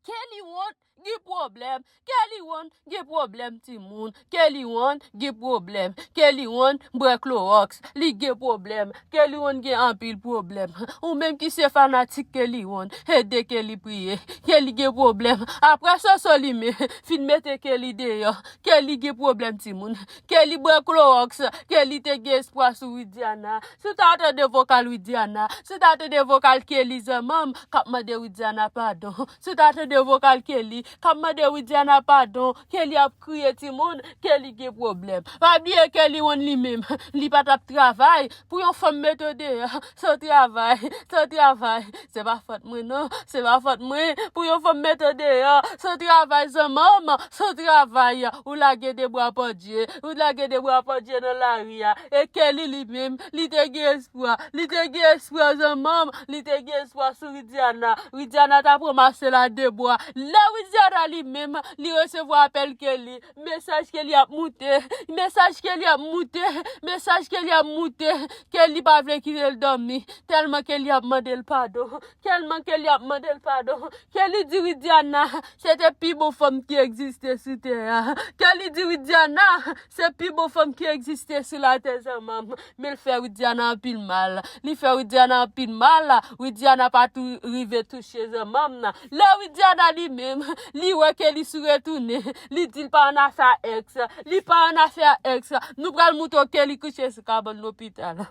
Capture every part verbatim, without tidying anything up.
Kelly Won gen pwoblèm. Kelly Won gen pwoblèm, timoun. Kelly Won gen pwoblèm. Kelly Won bwè klowòks. Li gen pwoblèm. Kelly Won gen anpil pwoblèm. Ou menm ki se fanatik Kelly Won, ede Kelly priye. Kelly gen pwoblèm. Apre Soso li menm fin mete Kelly deyò. Kelly gen pwoblèm, timoun. Kelly bwè klowòks. Kelly te gen espwa sou Widiana. Si w ta tande vokal Widiana, si w ta tande vokal Kelly zanmanm k ap mande Widiana padon, si w ta tande vokal Kelly k ap mande Widiana padon, Kelly ap kriye, timoun, Kelly gen pwoblèm. Pa bliye Kelly Won li menm, li pa t ap travay pou yon fanm mete w deyò. Se w travay, se w travay. Se pa fòt mwen non, se pa fòt mwen. Pou yon fanm mete w deyò, se w travay zanmanm, se w travay. Ou lage de bwa pandye, ou lage de bwa pandye nan lari a. E Kelly li menm, li te gen espwa, li te gen espwa zanmanm, li te gen espwa sou Widiana. Widiana t ap ranmase l a de bwa. Lè Widiana li menm, li resevwa apèl Kelly, mesaj Kelly ap moute, mesaj Kelly ap moute, mesaj Kelly ap moute. Kelly pa vle kite l dòmi, tèlman Kelly ap mande l padon, tèlman Kelly ap mande l padon. Kelly di Widiana, se te pi bon fanm ki egziste sou tè a. Kelly di Widiana, se pi bon fanm ki egziste sou latè zanmanm. Men l fè Widiana anpil mal. Li fè Widiana anpil mal. Widiana pa tou rive touche zanmanm nan. Lè Widiana li menm, li wè Kelly sou retounen, li di l pa annafè a èks. Li pa annafè a èks. Nou pral moutre w Kelly kouche sou kabann lopital.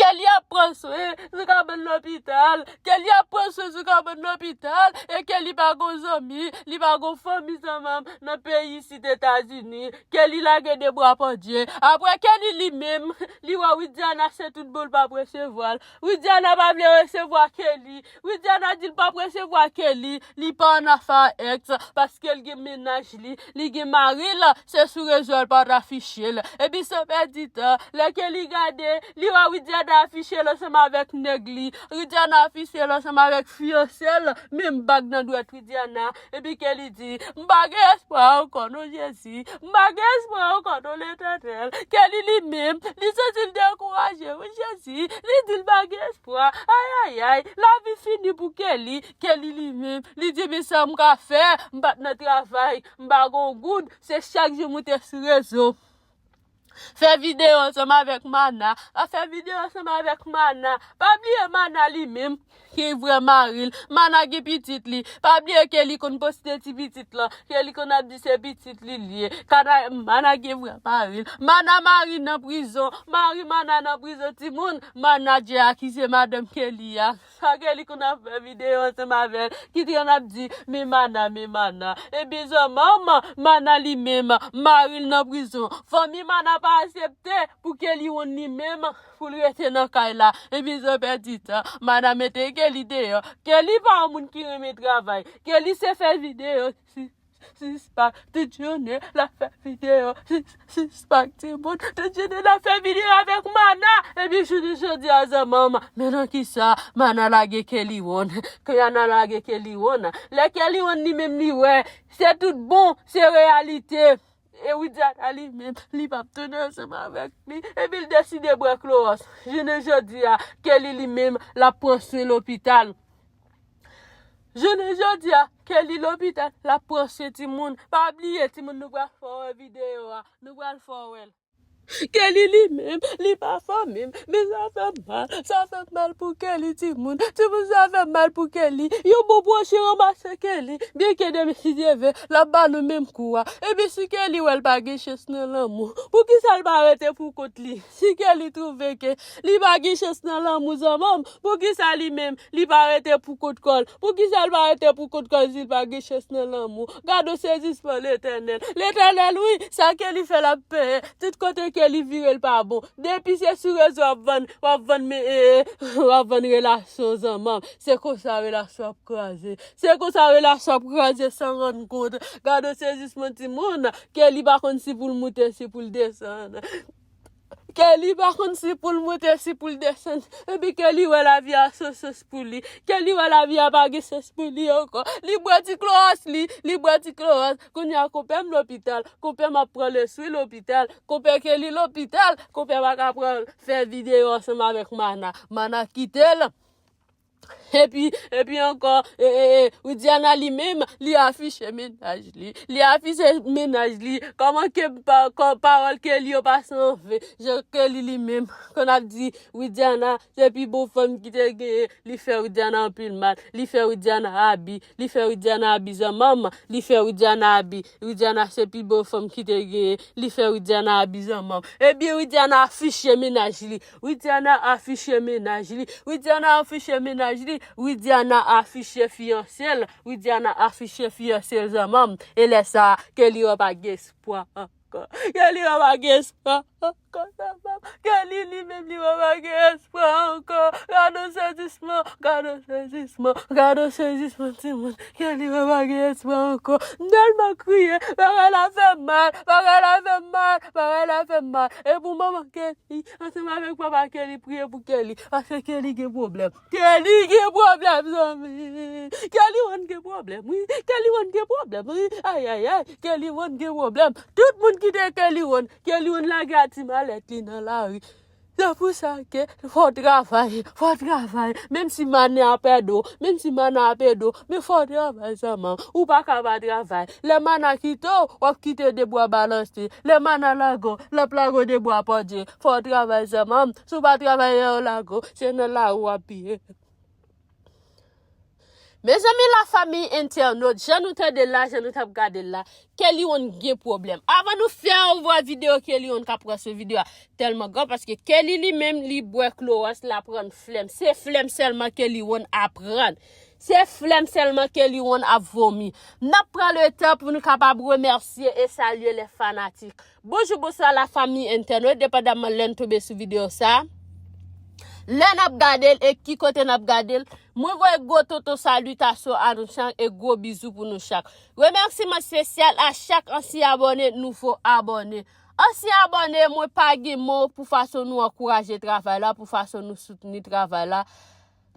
Kelly ap pran swen sou kabann lopital. Kelly ap pran swen sou kabann lopital. E Kelly pa gon zanmi, li pa gon fanmi zanmanm nan peyi isit Etazini. Kelly lage de bwa pandye. Apre Kelly li menm, li wè Widiana se tout bon l p ap resevwa l. Widiana pa vle resevwa Kelly. Widiana di l p ap resevwa Kelly. Li pa annafè a èks paske l gen mennaj li, li gen mari l, se sou rezo a l pa t afiche l. Epi san pèdi tan, lè Kelly gade, li wè Widiana afiche l ansanm avèk nèg li. Widiana afiche l ansanm avèk fiyanse l, menm bag nan dwèt Widiana. Epi Kelly di, m pa gen espwa ankò non Jezi. M pa gen espwa ankò non Letènèl. Kelly li menm, li santi l dekouraje wi Jezi. Li di l pa gen espwa. Ayayay, lavi fini pou Kelly. Kelly li menm, li di, men sa m ka fè, m pa t nan travay, m pa gon goud, se chak jou moute sou rezo. Fè videyo ansanm avèk Mana. A fè videyo ansanm avèk Mana. Pa bliye Mana li menm ki vrè mari l. Mana gen pitit li. Pa bliye Kelly konn poste ti pitit lan. Kelly konn ap di se pitit li l ye. Kana, Mana gen vrè mari l. Mana mari nan prizon. Mari Mana nan prizon, timoun. Mana dwe akize madanm Kelly a. Sa Kelly konn ap fè videyo ansanm avè l, ki t konn ap di, men Mana, men Mana. Ebyen zanmanm, Mana li menm, mari l nan prizon. Fanmi Mana pa aksepte pou Kelly Won li menm, pou l rete nan kay la. Ebyen san pèdi tan, Mana mete Kelly deyò. Kelly pa yon moun ki renmen travay. Kelly se fè videyo. Sispak tout jounen l ap fè videyo. Sispak timoun tout jounen l ap fè videyo avèk Mana. Epi jounen jodi a zanmanm, men nan kisa Mana lage Kelly Won. Mana lage Kelly Won. Lè Kelly Won li menm li wè se tout bon, se reyalite. E Widiana li menm, li p ap tounen ansanm avèk li. Epi l deside bwè klowòks. Jounen jodi a, Kelly li menm, l ap pran swen lopital. Jounen jodi a, Kelly lopital, l ap pran swen timoun. Pa bliye timoun, nou pral fè w wè videyo a. Nou pral fè w wè l. Kelly li menm, li pa fanmi m. Men sa fè m mal. Sa fè m mal pou Kelly timoun. Timoun sa fè m mal pou Kelly. Yon bon pwochen ranmase Kelly. Byenke demen si Dye vle, l ap ba nou menm kou a. Epi si Kelly wè l pa gen chans nan lanmou, poukisa l pa rete pou kont li? Si Kelly twouve ke li pa gen chans nan lanmou zanmanm, poukisa li menm li pa rete pou kont kò l? Poukisa l pa rete pou kont kò l si l pa gen chans nan lanmou? Gade yon sezisman Letènèl. Letènèl, wi, sa Kelly fè l ap peye. Tout kote Kelly vire l pa bon. Depi se sou rezo w ap vann, w ap vann men, e, e, w ap vann relasyon zanmanm. Se konsa relasyon ap kraze. Se konsa relasyon ap kraze san rann kont. Gade yon sezisman timoun. Kelly pa konn si pou l moute, si pou l desann. Kelly pa konn si pou l moute, si pou l desann. Epi Kelly wè lavi a san sans pou li. Kelly wè lavi a pa gen sans pou li ankò. Li bwè ti klowòks li, li bwè ti klowòks. Kounye a konpè m lopital. Konpè m ap pran leswen lopital. Konpè Kelly lopital. Konpè pa ka pran fè videyo ansanm avèk Mana. Mana kite l. Epi, epi ankò, e, e, e, Widiana li menm, li afiche mennaj li. Li afiche mennaj li. Kòman ke pa, kò, pawòl Kelly yo pase an ven? Jan Kelly li menm, konn ap di Widiana, se pi bon fanm ki te genyen. Li fè Widiana anpil mal. Li fè Widiana abi. Li fè Widiana abi zanmanm. Li fè Widiana abi. Widiana se pi bon fanm ki te genyen. Li fè Widiana abi zanmanm. Ebyen, Widiana afiche mennaj li. Widiana afiche mennaj li. Widiana afiche mennaj li. Widiana afiche fiyanse l. Widiana afiche fiyanse l zanmanm. E lè sa a, Kelly wè pa gen espwa ankò. Kelly wè pa gen espwa ankò zanmanm. Kelly li menm li wè pa gen espwa ankò. Gade sezisman, gade sezisman, gade sezisman timoun. Kelly wè pa gen espwa ankò. M tèlman kriye, bagay la fè m mal, bagay la fè m mal, bagay la fè m mal. E pou manman Kelly, ansanm avèk papa Kelly, priye pou Kelly. Paske Kelly gen pwoblèm. Kelly gen pwoblèm, zanmi. Kelly One gen pwoblèm, wi. Kelly One gen pwoblèm, wi. Ay, ay, ay. Kelly One gen pwoblèm. Tout moun kite Kelly One. Kelly One lage a ti malèt li nan lari. Se pou sa ke fò w travay, fò w travay. Menm si mannen ap ede w, menm si mannen ap ede w, men fò w travay zanmanm. Ou pa ka pa travay. Lè mannen kite w, w ap kite de bra balanse. Lè mannen lage w, l ap lage w de bra pandye. Fò w travay zanmanm. Si w pa travay, lè yo lage w, se nan lari w ap piye. Mezanmi, lafanmi entènot, jan nou tande l la, jan nou t ap gade l la, Kelly One gen pwoblèm. Avan nou fè yon vwa videyo Kelly One k ap pran sou videyo a tèlman gran, paske Kelly li menm, li bwè klowòs, l ap rann flèm. Se flèm sèlman Kelly One ap rann. Se flèm sèlman Kelly One ap vomi. N ap pran le tan pou nou kapab remèsye e salye lè fanatik. Bonjou, bonswa, lafanmi entènot, depandaman lè n tonbe sou videyo sa a. Lè n ap gade l e ki kote n ap gade l, mwen voye gwo tonton salitasyon a nou chak e gwo bizou pou nou chak. Remèsiman espesyal a chak ansyen abòne, nouvo abòne. Ansyen abòne, mwen pa gen mo pou fason nou ankouraje travay la, pou fason nou soutni travay la.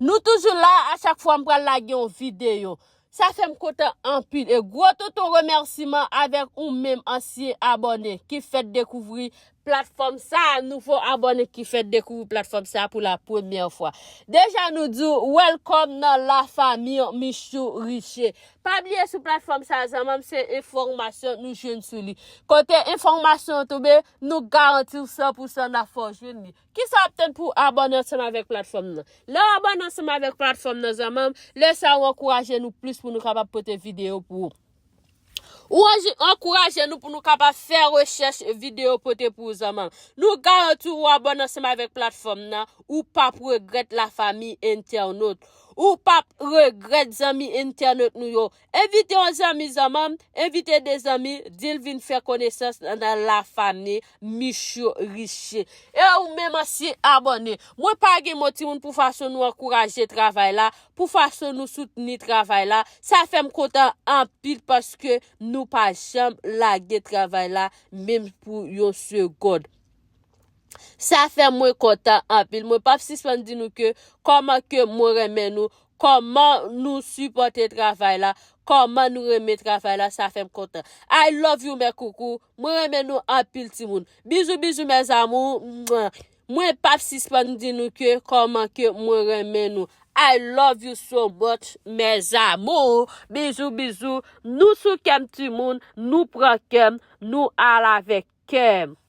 Nou toujou la, a chak fwa m pral lage yon videyo. Sa fè m kontan anpil. E gwo tonton remèsiman avèk ou menm ansyen abòne ki fèk dekouvri platfòm sa, nouvo abòne ki fèk dekouvri platfòm sa pou la premyè fwa. Deja nou di w welcome nan lafanmi Michou Riche. Pa bliye sou platfòm sa, zanmanm, se enfòmasyon nou jwenn sou li. Kote enfòmasyon an tonbe, nou garanti w san pou san n ap fè w jwenn li. Kisa w ap tann pou w abòne ansanm avèk platfòm nan? Lè w abòne ansanm avèk platfòm nan, zanmanm, lè sa a w ankouraje nou plis pou nou kapab pote videyo pou ou. Ou anji-, ankouraje nou pou nou kapab fè rechèch videyo pote pou ou, zanmanm. Nou garanti w abòne ansanm avèk platfòm nan, ou p ap regrèt, lafanmi entènot. Ou p ap regrèt, zanmi entènot nou yo. Envite yon zanmi, zanmanm, envite de zanmi, di l vin fè konesans nan lafanmi Michou Riche. E ou menm ansyen abòne, mwen pa gen mo timoun pou fason nou ankouraje travay la, pou fason nou soutni travay la. Sa fè m kontan anpil paske nou pa janm lage travay la, menm pou yon segonn. Sa fè mwen kontan anpil. Mwen p ap sispann di nou ke kòman ke mwen renmen nou, kòman nou sipòte travay la, kòman nou renmen travay la, sa fè m kontan. I love you, mes coucous. Mwen renmen nou anpil, timoun. Bizou, bizou, mes amours. Mwen p ap sispann di nou ke kòman ke mwen renmen nou. I love you so much, mes amours. Bizou, bizou. Nou sou kè m, timoun. Nou pran kè m. Nou al avèk kè m.